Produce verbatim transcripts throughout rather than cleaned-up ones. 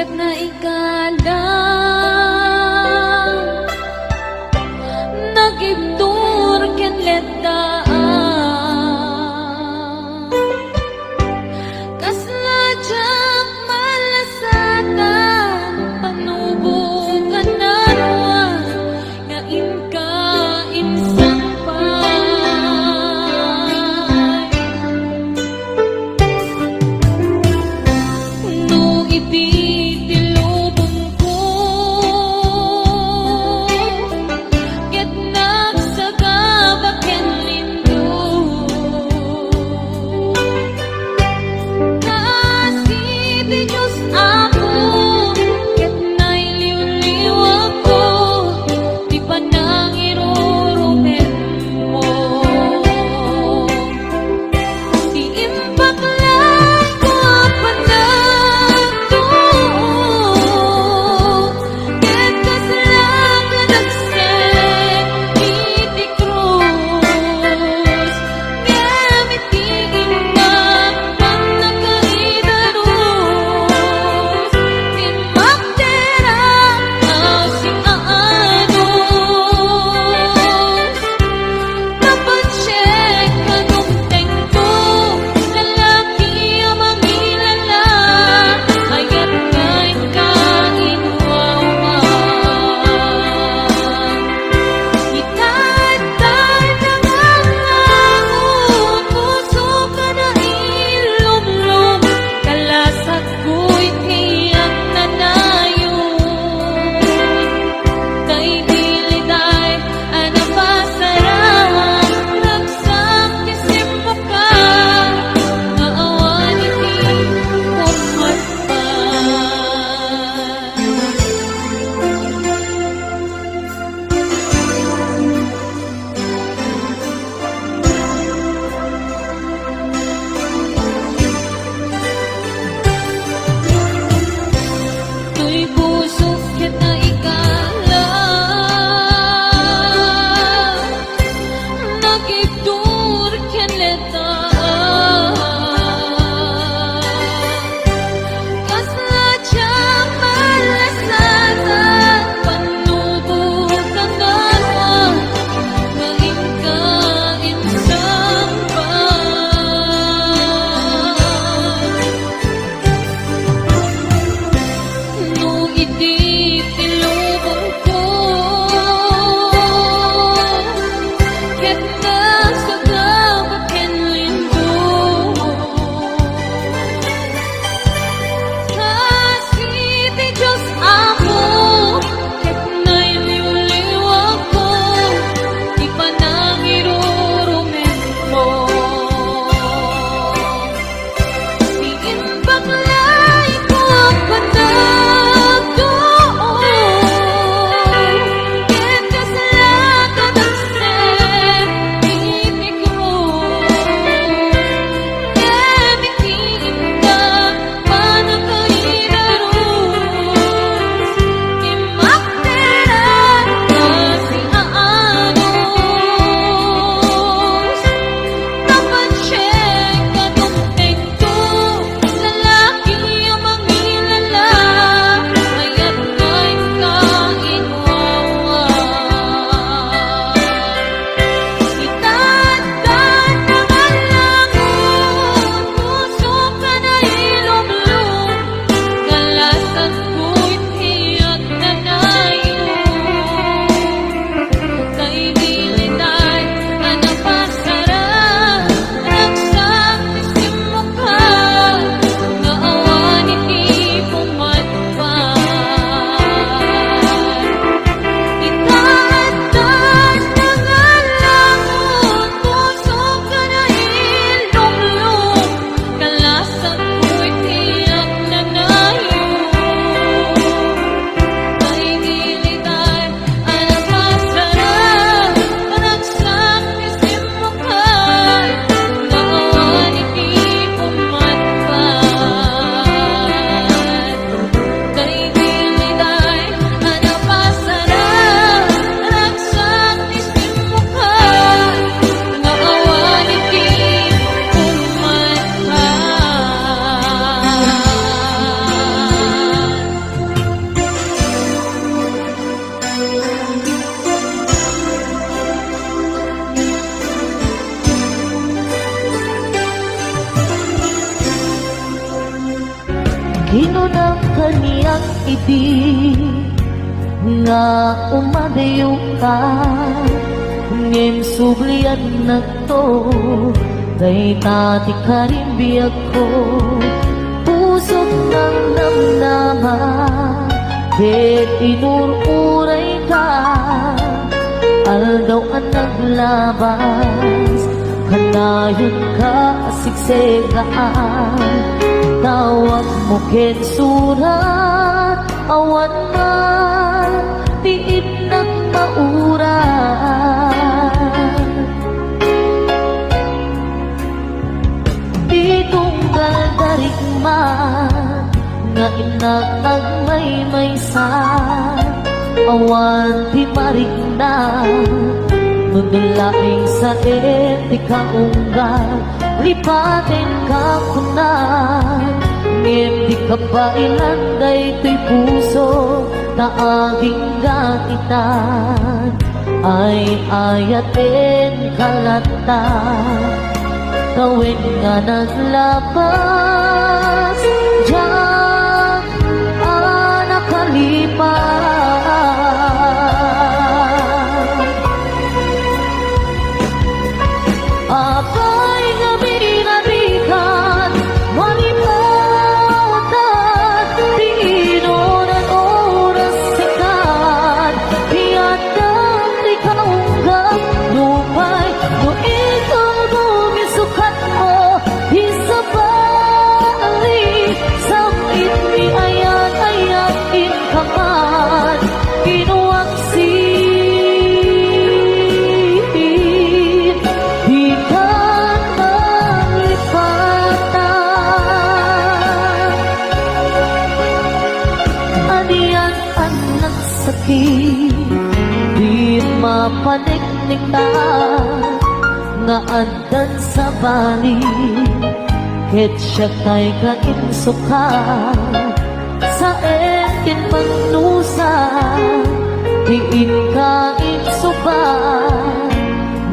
Naikala, nagibtur ken letdaan. Kasla diak malasatan, panubo ka narua, nga inka insangpay. No idi ti lubongko Inunam kaniak idi nga umadayoka, ngem subliannak to, dayta ti karimbiagko. Pusok nang namnama, ket inur-urayka. Aldaw a naglabas, kanayonka a sigsegaan. Tawagmo ken surat, awan man ti innak maurat. Ti tunggal darikma nga innak agmaymaysa, awan ti marikna. No laeng saen ti kaunggal, lipatenka kuna, ngem di kabaelan daytoy puso ta agingga itan. Ay-ayatenka latta, ta wen nga naglabas, diak a nakalipas. Apay nga binalikan, malipatan, ti inuran oras sikan, ti adda ti kaunggan, nupay no ikaw no misukatmo, di sabali, sam-it ni ayat-ayat, inka man, kinuak sin, di ka malipatan. Anian a nagsakit, di mapaneknekta, nga addan sabali, ket siak tay kainsuka, saen ti magnusa, ti inka insuba,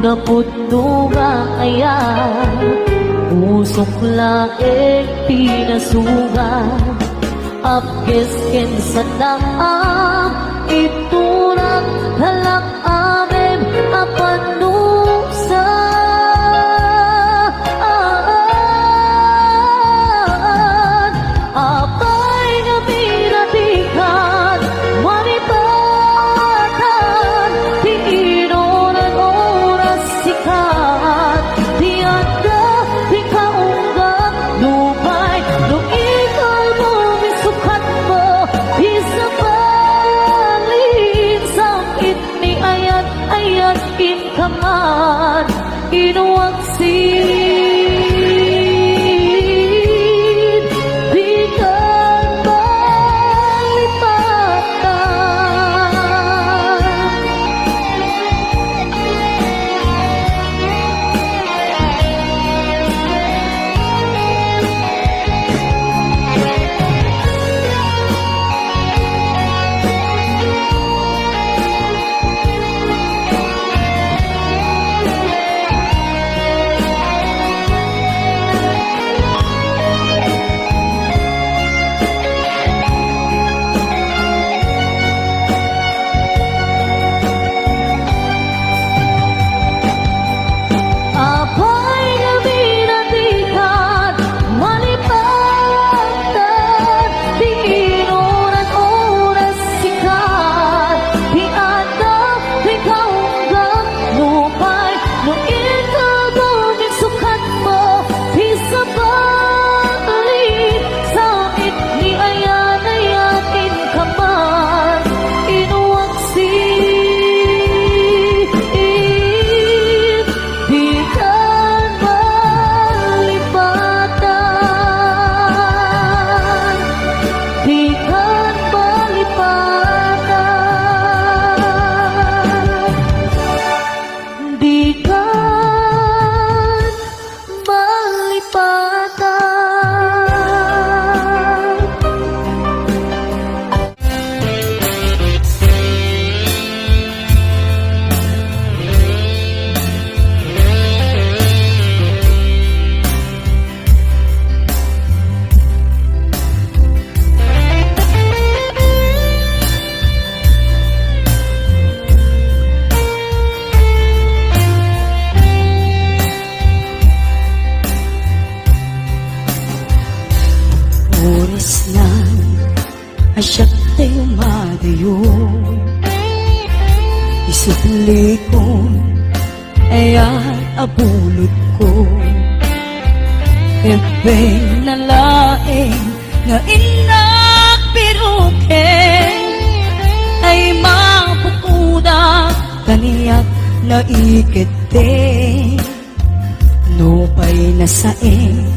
napudno nga ayat, pusok laeng ti nasugat. Apges ken sadam, iturak, halak amin a panuksan. Apay nga binalikan, malipatan, ti inuran oras sikan, ti adda ti kaunggan, nupay no ikaw no misukatmo, di sabali, sam-it ni ayat-ayat, inka man. Siak ti madayo. Isublikon, ayan a bulodko. Ebbe na laeng nga innak piruken. Ay mapukuda kaniak naikette. Nupay nasaen,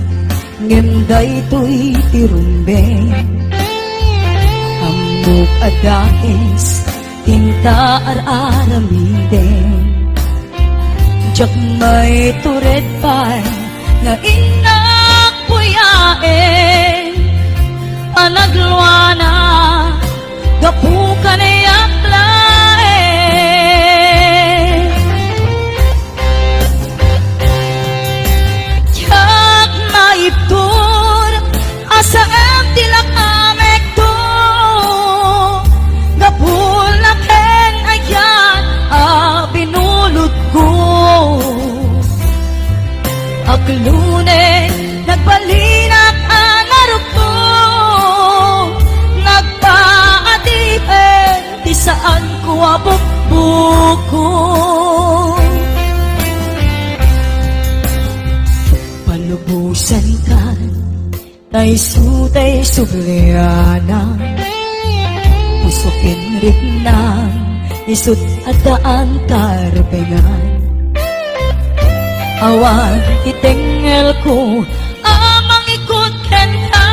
ngem daytoy ti rumbeng. Ammok a dakes ti inta ar-aramiden. Diak maitured pay nga innak puyaen. Panagluana, gapu kaniak laeng. Diak maibtur a saem ti lakamekto, gapu la ken ayan a binulodko. Aglune, nagbalinak a narukto, nagpaadipen ti saanko a bukbukon. Palubosankan, ta isu tay subliana. Puso ken riknam, isut' addaan tarbengan. Awan ti tengngelko a mangikut kenka,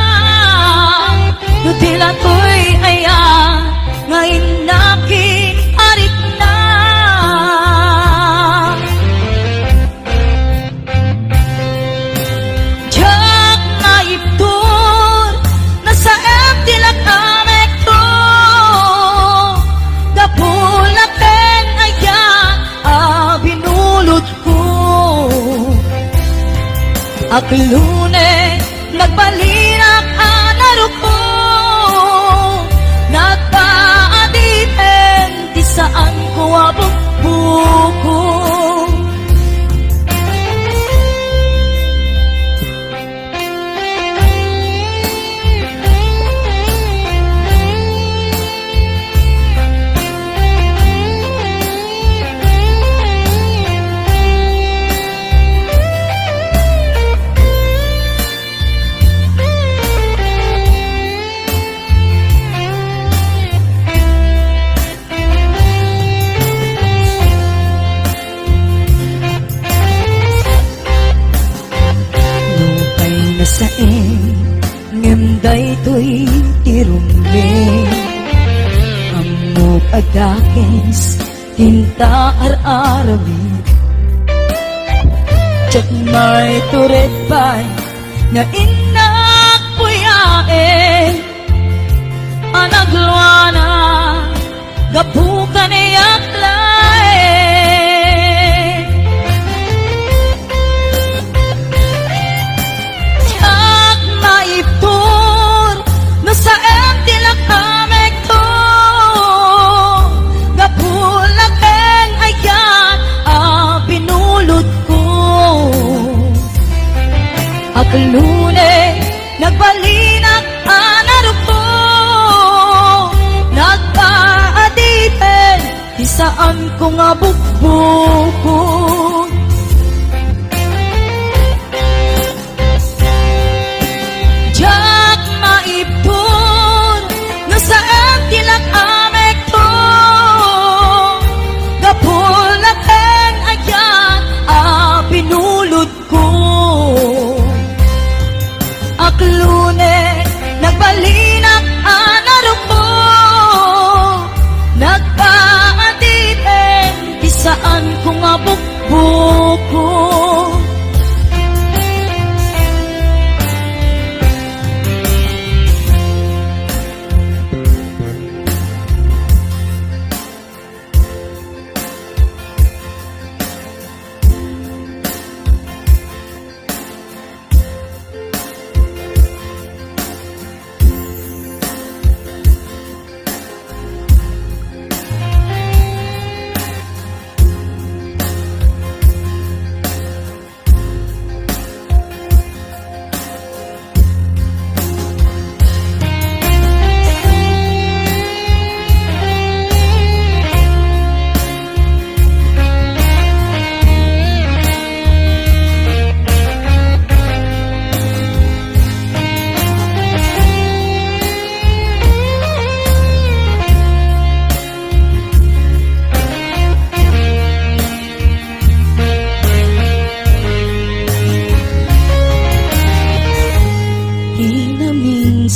no di la toy aya nga innakin a rikna. Diak maibtur, nasaem ti lakamekto, gapu la ken aya a binulodko. Aglune, nagbalinak a narukto, nagpaadipen ti saanko a bukbukon. Nupay nasaen, ngem daytoy ti rumbeng. Ammok a dakes ti inta ar-aramid. Diak maitured pay nga innak puyaen. Panagluana, gapu kaniak laeng. Diak maibtur, no saem ti lakamekto, gapu la ken aya a binulodko. Aglune, nagbalinak a narukto, nagpaadipen ti saanko nga bukbukon. Diak maibtur, no saem ti lakamekto, gapu la ken aya a binulod ko. Aglune, nagbalinak a narukto, nagpaadipen ti saanko nga bukbukon.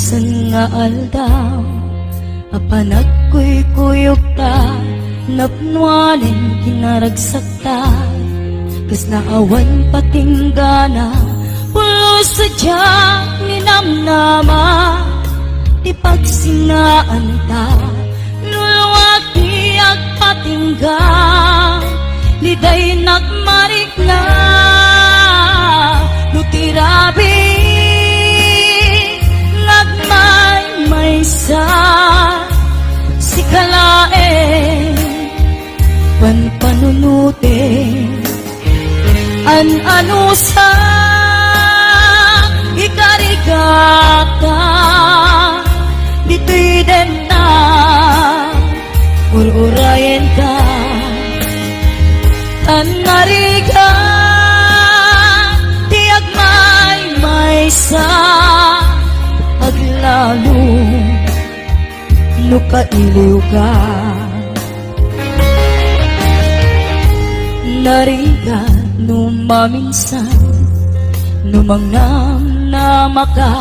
San nga aldaw a panagkuykuyokta, napnoanen kinaragsakta, kasla awan patinggana, pulos sadiak ninamnama ti pagsinnaanta. Luluak ti agpatingga, ni daynak marikna, no ti rabii nga agmaymaysa, sika laeng panpanunoten. An-anusa, ikarigata, ditoy denna, ur-urayenka, tan narigat ti agmaymaysa, aglalo no kailiwka. Narigat no maminsan, no mangnamnamaka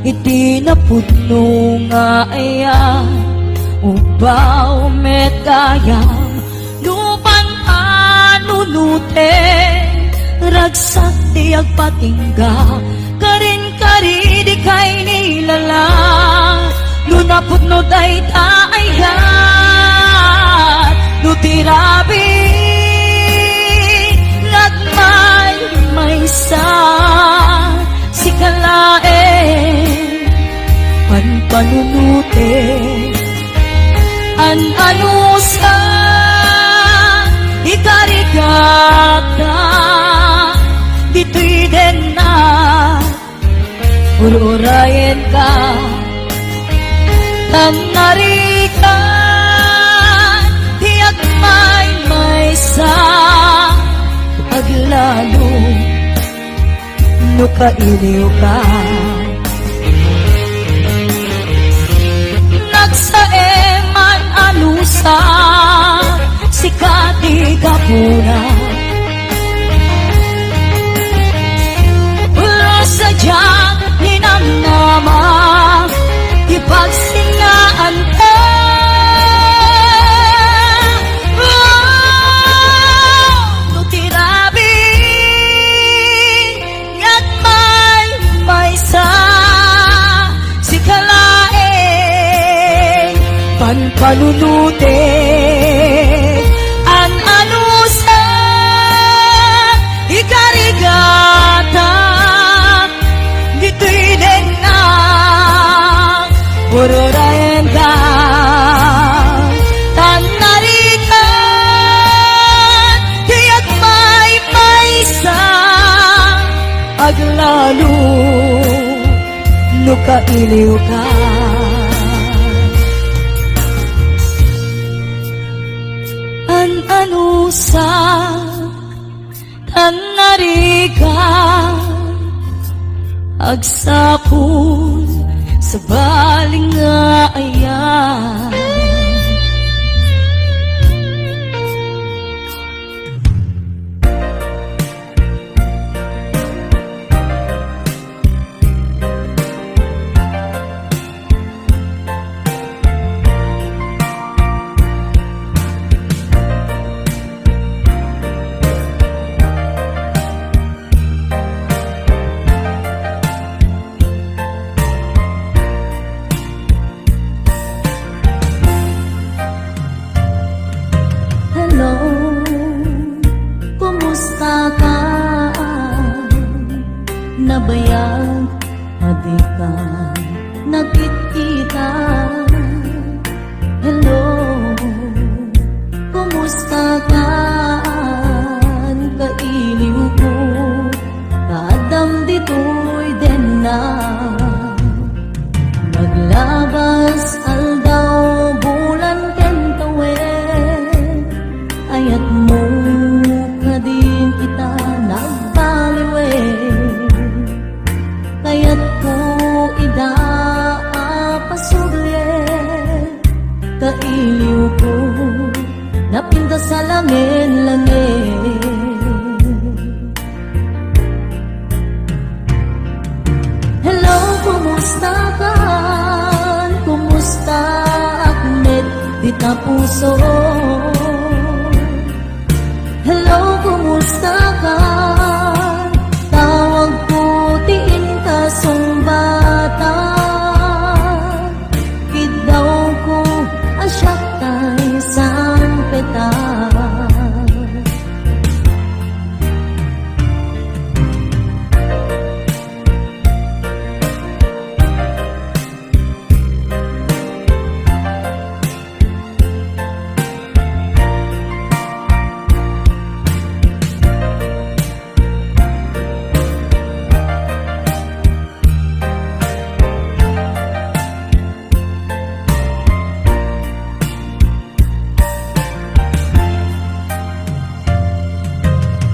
iti napudno nga ayat, ubaw met gayam no panpanunoten, ragsak ti agpatingga, karin kari dikay nilala, no napudno dayta ayat, no ti rabii nga agmaymaysa, sika laeng panpanunoten. An-anusa, ikarigata, ditoy denna, ur-urayenka, tan narigat ti agmaymaysa, aglalo no kailiwka. Nagsaem man anusa, sika ti gapuna. Pulos sadiak ninamnama ti pagsinnaanta. Oh, no ti rabii nga agmaymaysa, sika laeng panpanunoten. An-anusa, ikarigata, ditoy denna, ur-urayenka, tan narigat ti agmaymaysa, aglalo no kailiwka. An-anusa, tan narigat, agsapul sabali nga ayat. Hello, kumusta ka? Nabayag a dika nagkitkita. Hello, kumusta ka? Kailiwko, kaadam ditoy denna. Naglabas aldaw, bulan ken tawen, ayatmo kadin kita nagbaliwen. Kayatko ida a pasubli, kailiwko, napintas a langen-langen. Hello, kumusta ka? Ita puso. Hello, kumusta ka? Tawag ko ti inka sungbatan. Kiddaw ko a siak tay sangpetan.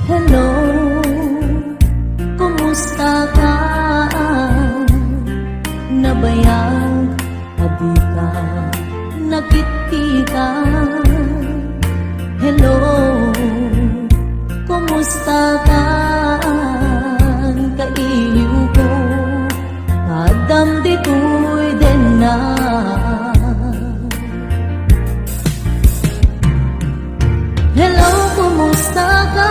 Hello, kumusta ka? Nabayag a dika nakittika. Hello, kumusta ka? Kailiw ko, addam ditoy denna. Hello, kumusta ka?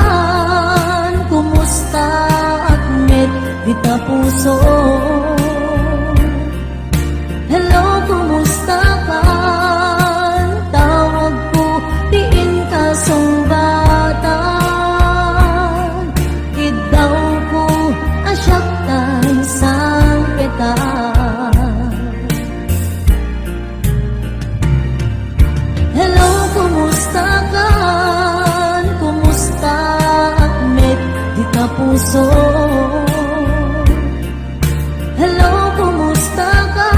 Kumusta ak met dita puso? Hello, kumusta ka? Tawag ko ti inka sungbatan. Kiddaw ko a siak tay sangpetan. Hello, kumusta ka? Kumusta ak met dita puso? Hello, kumusta ka?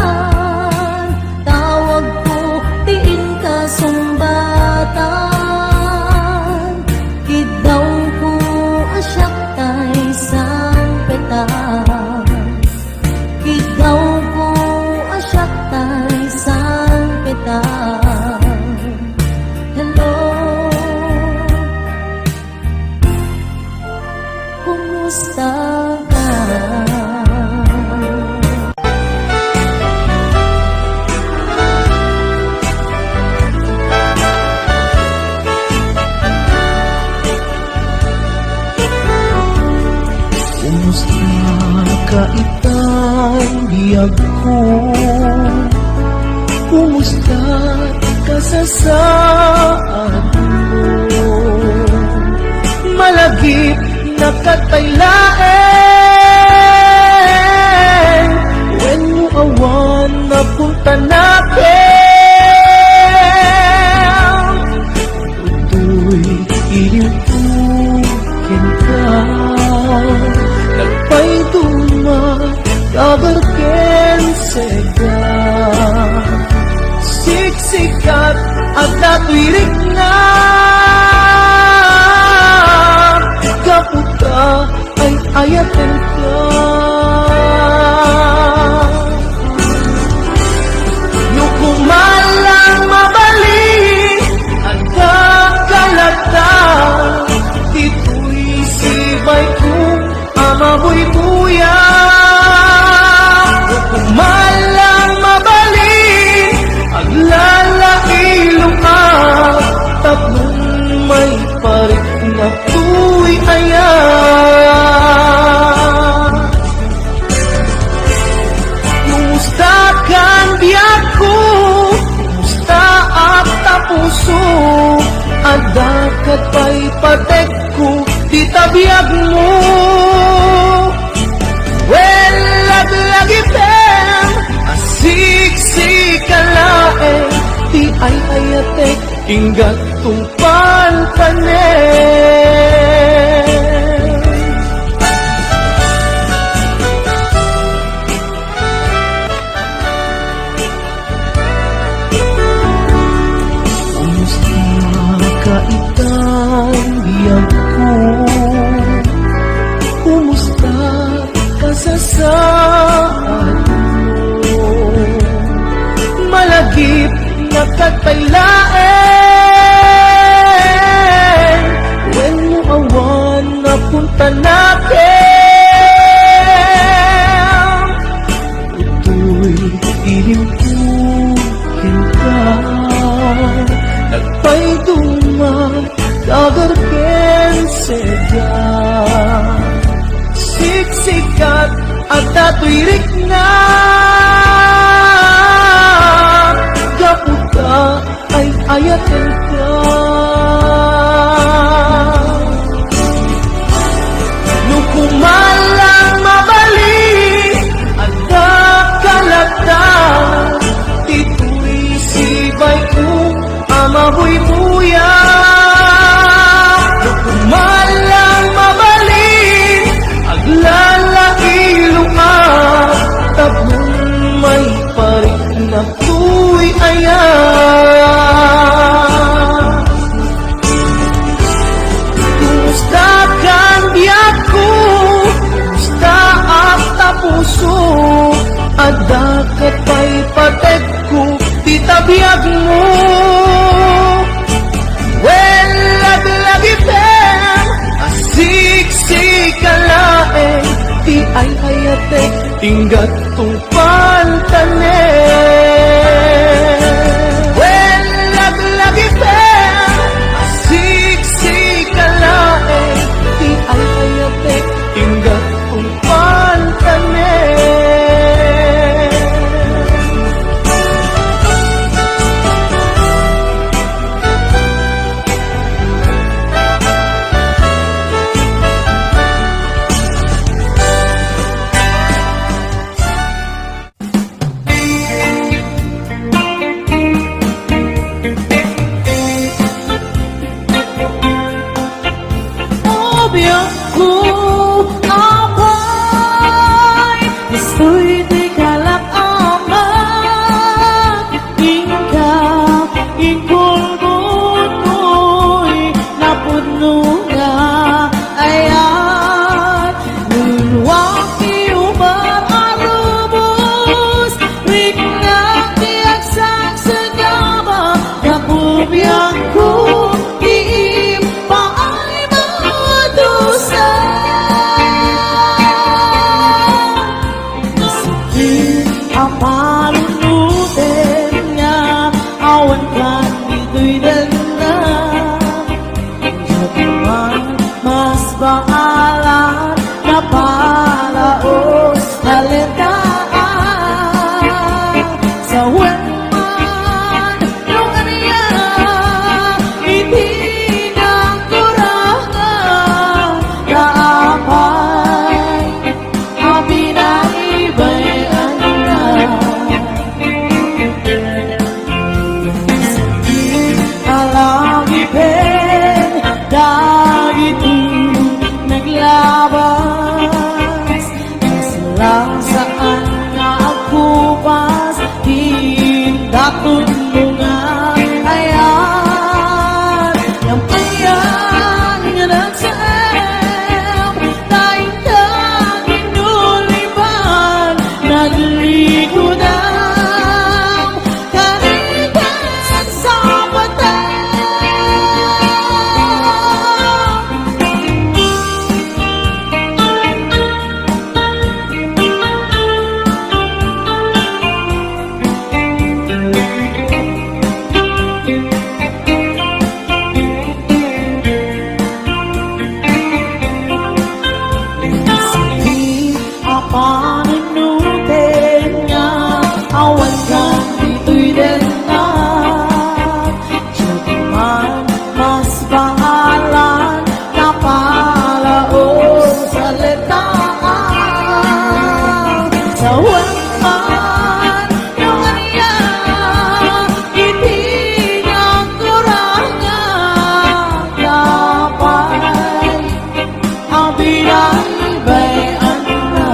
Tawag ko ti inka sungbatan. Kiddaw ko a siak tay sangpetan. Kiddaw ko a siak tay sangpetan. Hello, kumusta ka? Kumusta ka itan biag ko? Kumusta ka sa saad mo? Malagip na ka tay laeng, wenno awan napunta nakem. Toy iliwko kenka, nagpaiduma, kaber ken sega. Siksikat, adda toy rikna, gapu ta ay-ayatenka. No kumalang mabali, adda ka latta, ditoy sibaykon a mabuybuya. No kumalang mabali, aglalailongak, tapno maiparit na toy ayat. Kumusta kan biag ko? Kumusta ak ta puso? Adda ket pay patekko dita biag mo? Wen, laglagipem a siksika laeng ti ay-ayatek. Inggat tungpal panen. Kumusta ka itan biag ko? Kumusta kasasaad mo. Malagip na ka tay laeng, wenno awan napunta nakem. Toy iliwko kenka, Pirikna, gapu ta ay-ayatenka. No kumalang mabalin, adda kalata, ditoy sibay-o a mabuybuya. No kumalang mabalin, aglalailoak, tapno maipariknak toy aya. Kumusta kan biagko? Kumusta ak ta puso? Adda ket pay patek ko ti tabiagmo. Wen, laglagipem, a siksika laeng ti ay-ayatek, inggato pantane. Wen, laglagipem, a siksika laeng ti ay-ayatek, inggato pantane. Biagko, apay, kastoy ti kalak ama, inka, inkulbot moy, napudno nga ayat, nulwak ti umar a rubos, riknak ti agsagsaga, gapu biagko, ti impaay madusa. Nasakit a panunoten nga awan kan ditoy denna. Diak man mas baalan napalaos a letaan. Sawen man no ania iti nagkurang, ta apay a binaybay-anna. Alagipen dagiti naglabas, kasla saan nga agkupas ti indaton mo nga ayat. Ngem ayan nga nagsaem, ta inka ginuliban, naglikudam, karigan sa patay. Sakit a panunoten nga awan kan ditoy denna. Diak man mas baalan napalaos a letaan. Sawen man no ania iti nagkurang, ta apay a binaybay-anna.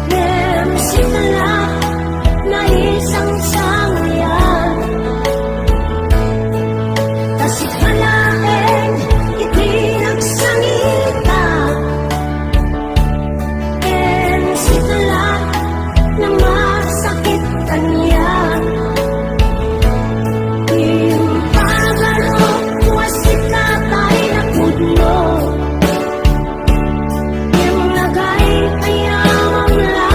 Ngem sika la naisangsangayan. Ta sika laeng iti nagsangita. Ngem sika la namasakit kaniak. Impagarok a sika tay napudno. Ngem nagayayamam la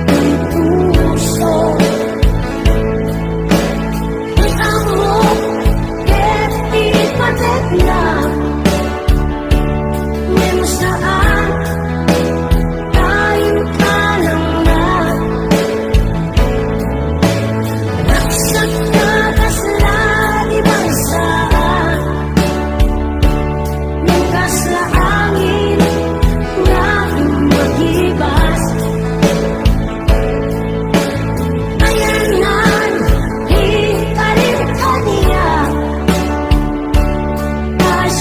ti puso. Ti ammok ket ti patekna, ngem saan ta inkalangna. Ragsakka kasla ibagsaan. Ngem kasla angin nga immagibas. Ayanna, inkarim kaniak. Kas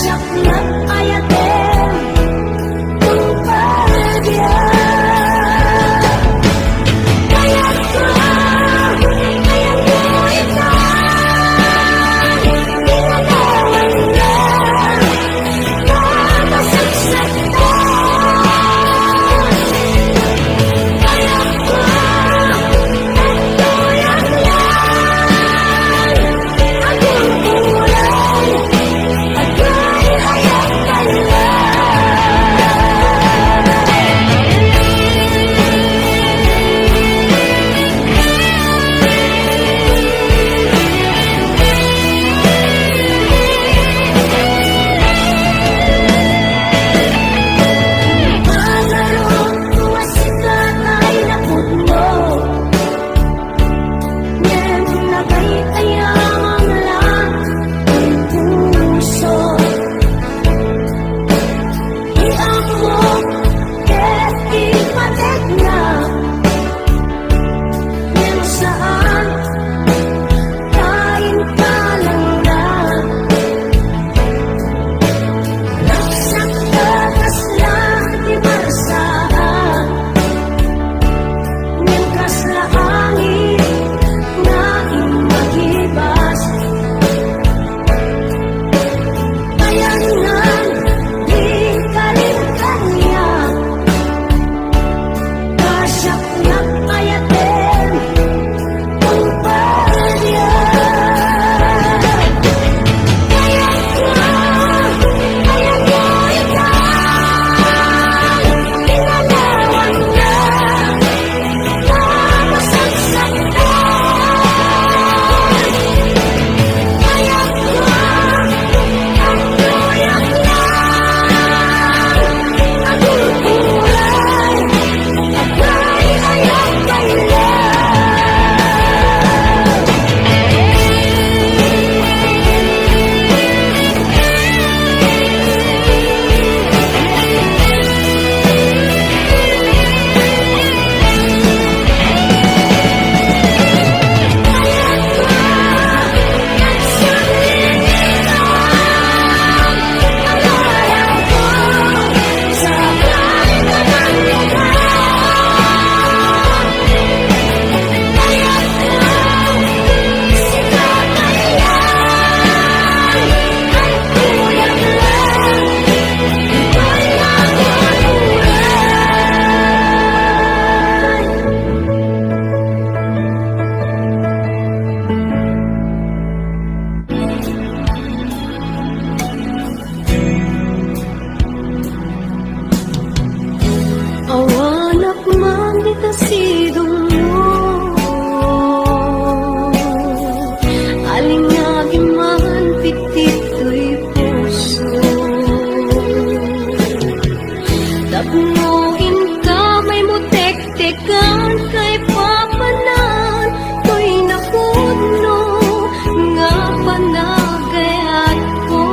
Nagayatko,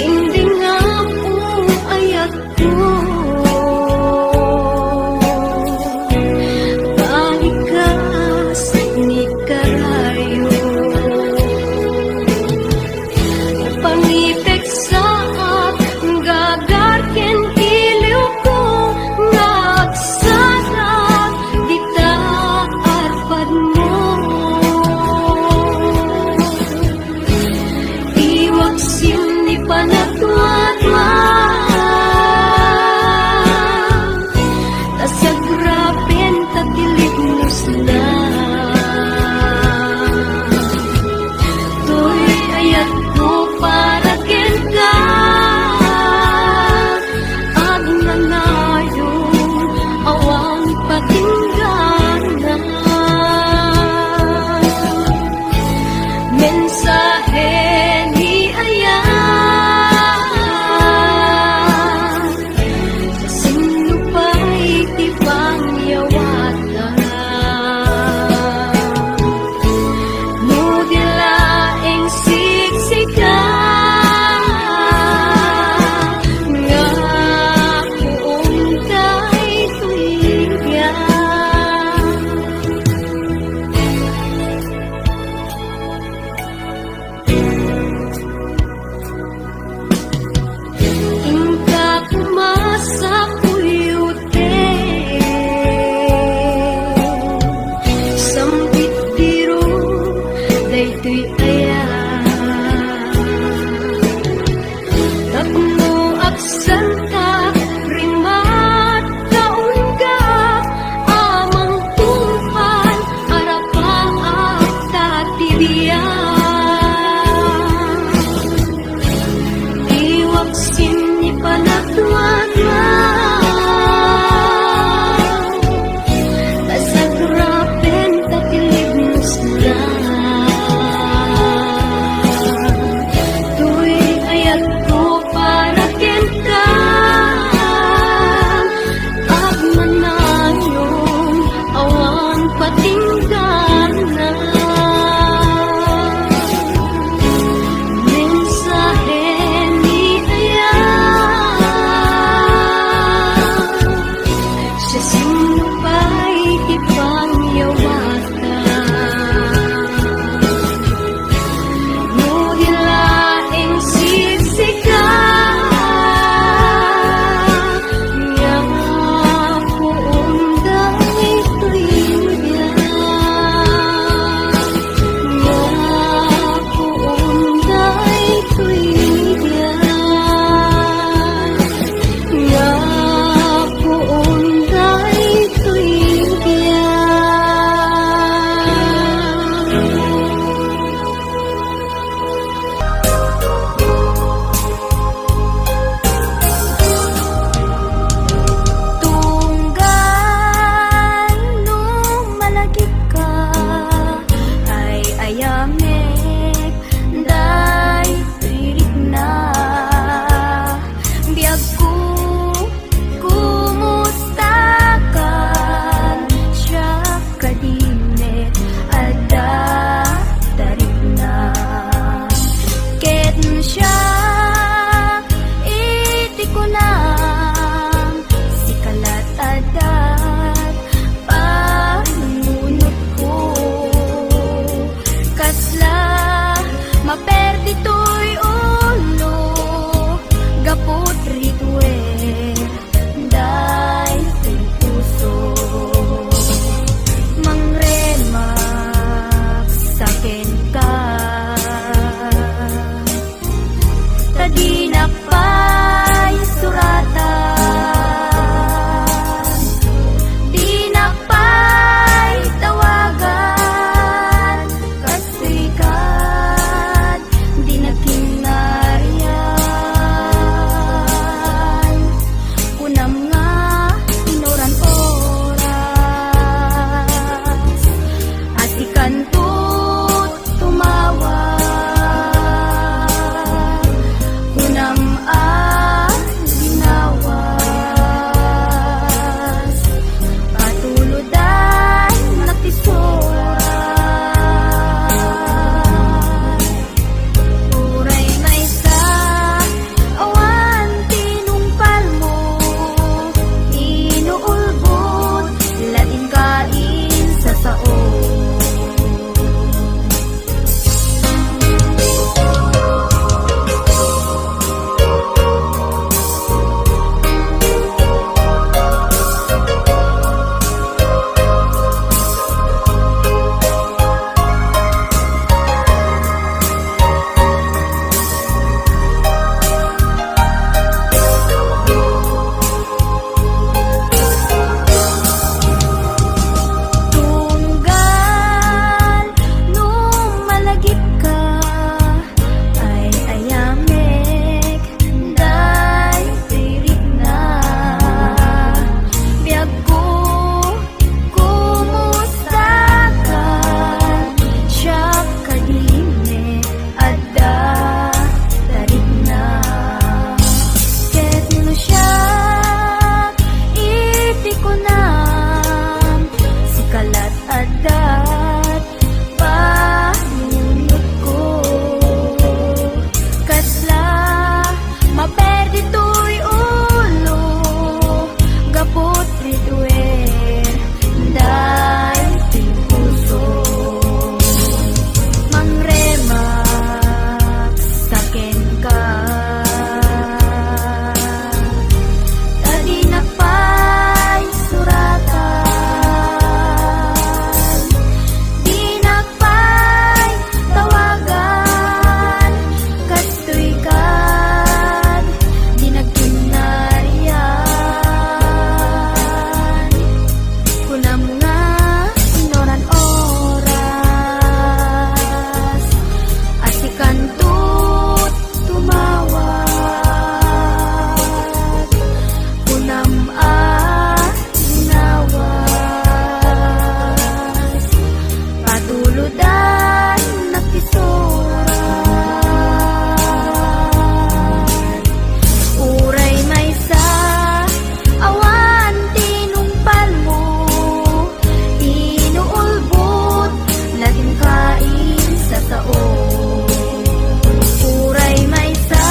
indi nga po ayatko. Balikas ni karayo. Pangipeksaak, gagar ken iliwko, nga agsanak dita arpadmo. Iwak simni panagtuatwa, ta sagrapen ta ti libnos na. Toy ayatko para kenka, agnanayon, awan patinggana. Mensahe ni ayat, sinno pay ti pangyawatna? No di laeng siksika, nga puon daytoy biag. Inka koma sa kuyote, sambit diro daytoy ayat. Tapno agsanka, rimat, kaunka, amang tungpal, arapaak ta ti biag. Iwak simni panagtuatwa, ta sagrapen ta ti libnos na. Toy ayatko para kenka, agmanayon, awan patinggana. Mensahe ni ayat, siasino pay ti pangyawatna? No di laeng siksika, nga puon daytoy biag, nga puon daytoy biag, nga puon daytoy biag. Tunggal no malagipka, ay-ayamek daytoy rikna. Biagko, kumustakan? Siak kadi met adda ta rikna. Ket siak iti kunam, sika lat adda panunotko. Kasla maperdi toy ulo gapu iti rituel daytoy puso. Mangremak sa kenka, ta dinak pay suratan, dinak pay tawagan, kas sika, dinak kinarian. Kunam nga inuran oras, a sikanto tumawag. Kunam a linawas, patulod ay nakisurat. Nakisurat. Uray maysa, awan tinungpalmo, inuulbod, latin kain sa sao. Uray maysa,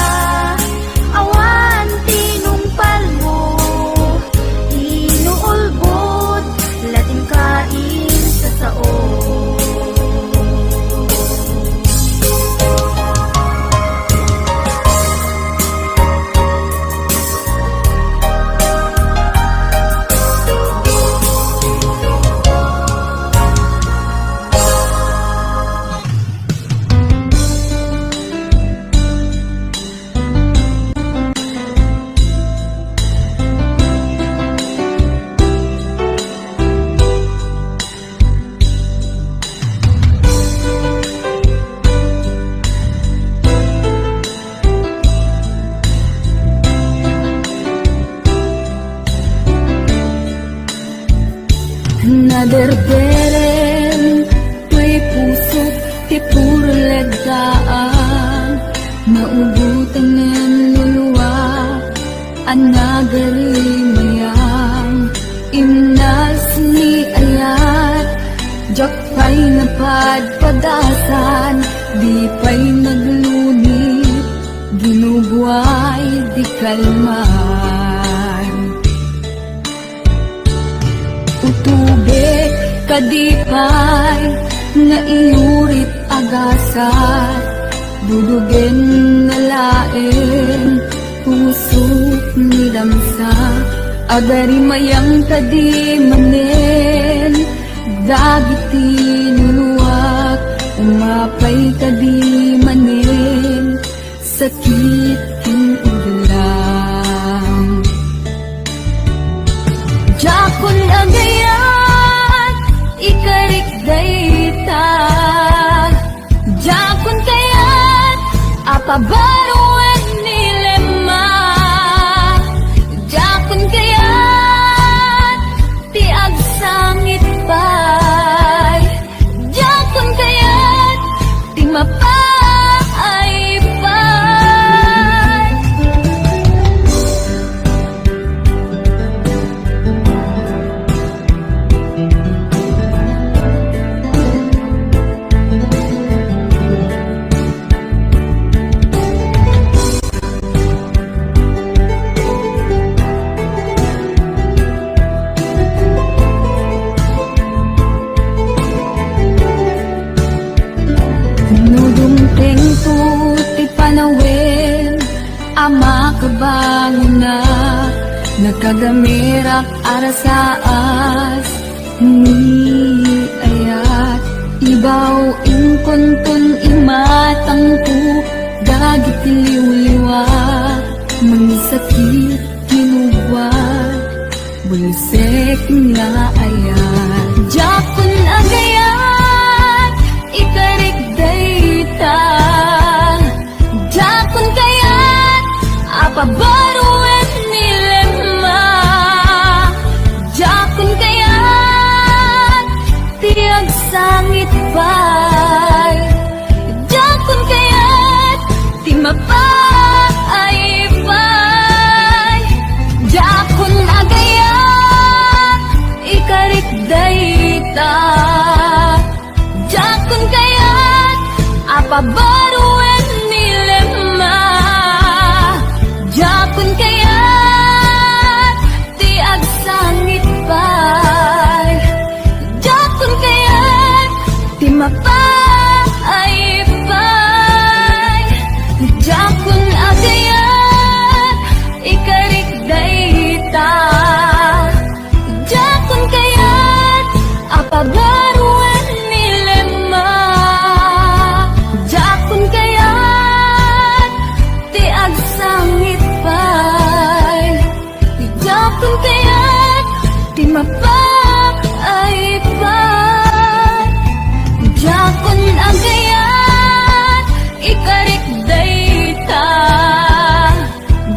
awan tinungpalmo, inuulbod, latin kain sa sao. Naderderem toy pusok ti puro legdaan, nauboten ngem luluak a nagarimayam. Imnas ni ayat, diak pay napadpadasan, di pay naglunit, ginubuay di kalman. Utubek kadi pay nga iyurit a gasat, dudugen nga laeng pusok ni damsa. Agarimayam kadi manen dagiti luluak, umapay kadi manen sakit ken udlam. Diakon agayat, ikarik dayta. Diakon kayat a pabaruen ni Lemma. Diakon kayat ti agsangit pay. Diakon kayat ti mapaay pay. No dumtengto ti panawen a makabangonak, nakagamerak a rasaas ni ayat. Ibaw inkonton imatangko dagiti liwliwa, mangisakit, kinugwa, bulsek nga ayat. Diakon agayat, ikarik dayta. Diakon kayat a pabaruen ni Lemma. Diakon kayat ti agsangit pay. Diakon kayat ti mapaay pay. Diakon agayat, ikarik dayta. Diakon kayat a pabaruen ni Lemma. Diakon kayat ti agsangit pay. Diakon kayat ti mapaay pay. Diakon agayat, ikarik dayta. Diakon kayat a pabaruen ni Lemma. Diakon kayat ti agsangit pay. Diakon kayat ti mapaay pay. Diakon agayat, ikarik dayta.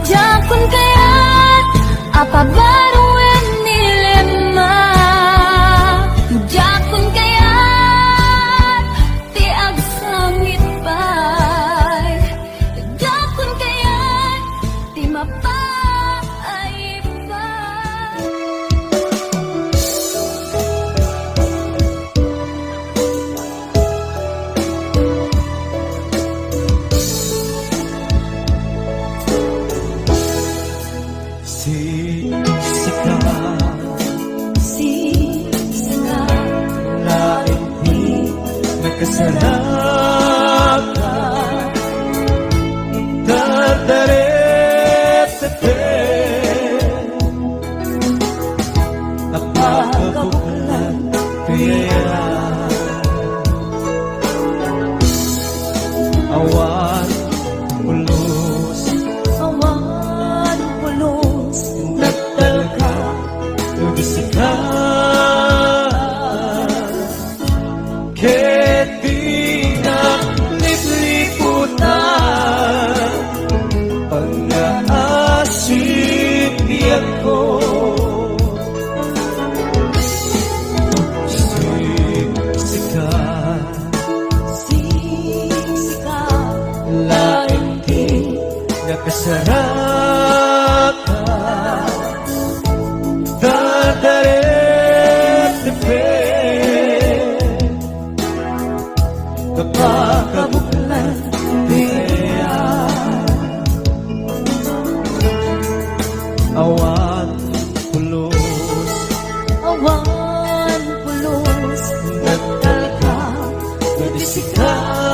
Diakon kayat a pabaruen ni Lemma. Diakon kayat Kasaraka, dardarete, napakabuklan, kaya awan pulos, awan pulos, nagtalka, nagsikat. Ket dinak lipliputan, pangngaasim biagko. Sika, sika, laeng ti nakasaraka. Dadaret ti pe, napakabuklan ti aya. Awan pulos, awan pulos, nagtalka, nagsikat.